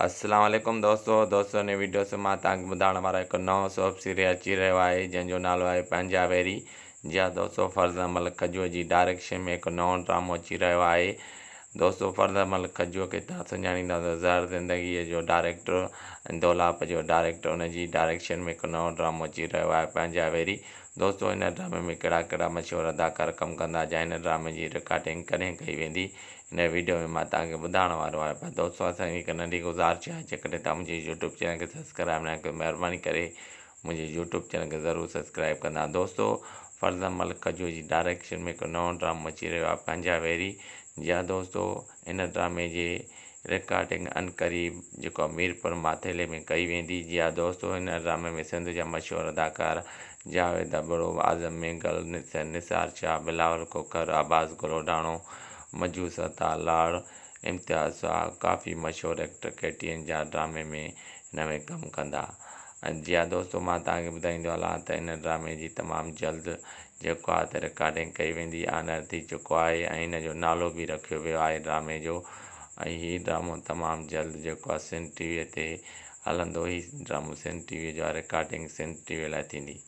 اسلام عليڪم دوستو دوستو ان ويڊيو سان مان توهان کي ٻڌائڻ وارو هڪ نئون سوپ سيريل اچي رهيو آهي جنهن جو نالو آهي پنهنجا ويري جي ها دوستو فرزان ملڪ کجو جي ڊائريڪشن ۾ هڪ نئون ڊرامو اچي رهيو آهي دوستو فرزان ملڪ کجو کي توهان سڃاڻيندا ته زهر زندگي جو ڊائريڪٽر ۽ دولاب جو ڊائريڪٽر ان جي ڊائريڪشن ۾ هڪ نئون ڊرامو اچي رهيو آهي پنهنجا ويري دوستو ان ڊرامي ۾ ڪهڙا ڪهڙا مشهور اداڪار ڪم ڪندا جا هن ڊرامي جي رڪارڊنگ ڪڏهن ڪئي ويندي هن ويڊيو ۾ مان توهان کي ٻڌائڻ وارو آهيان پر دوستو اسان جي هڪ ننڍي گذارش آهي جيڪڏهن توهان منهنجي يوٽيوب چينل کي سبسڪرائب ناهي ڪيو مهرباني ڪري منهنجي يوٽيوب چينل کي ضرور سبسڪرائب ڪندا دوستو فرزند ملڪ کجو جي ڊائريڪشن ۾ هڪ نئون ڊرامو اچي رهيو آهي پنهنجا ويري جي ها دوستو ان ڊرامي جي رڪارڊنگ عنقريب جيڪو ميرپور ماٿيلي ۾ ڪئي ويندي جي ها دوستو هن ڊرامي ۾ سنڌ جا مشهور اداڪار جاويد ابڙو، اعظم مينگل، نثار شاهه، بلاول کوکر، عباس گلوڊاڻو، مجو ستار لاڙ، امتياز شاهه ڪافي مشهور ايڪٽر ڪي ٽي اين جا ڊرامي ۾ هن ۾ ڪم ڪندا جي ها دوستو مان توهان کي ٻڌائيندو هلان ته هن ڊرامي جي تمام جلد جيڪو آهي ته رڪارڊنگ ڪئي ويندي آن ايئر ٿي چڪو آهي ۽ هن جو نالو به رکيو ويو آهي ڊرامي جو ۽ هي ڊرامو تمام جلد جيڪو آهي سنڌ ٽي وي تي هلندو هي ڊرامو سنڌ ٽي وي جو آهي رڪارڊنگ سنڌ ٽي وي لاء ٿيندي.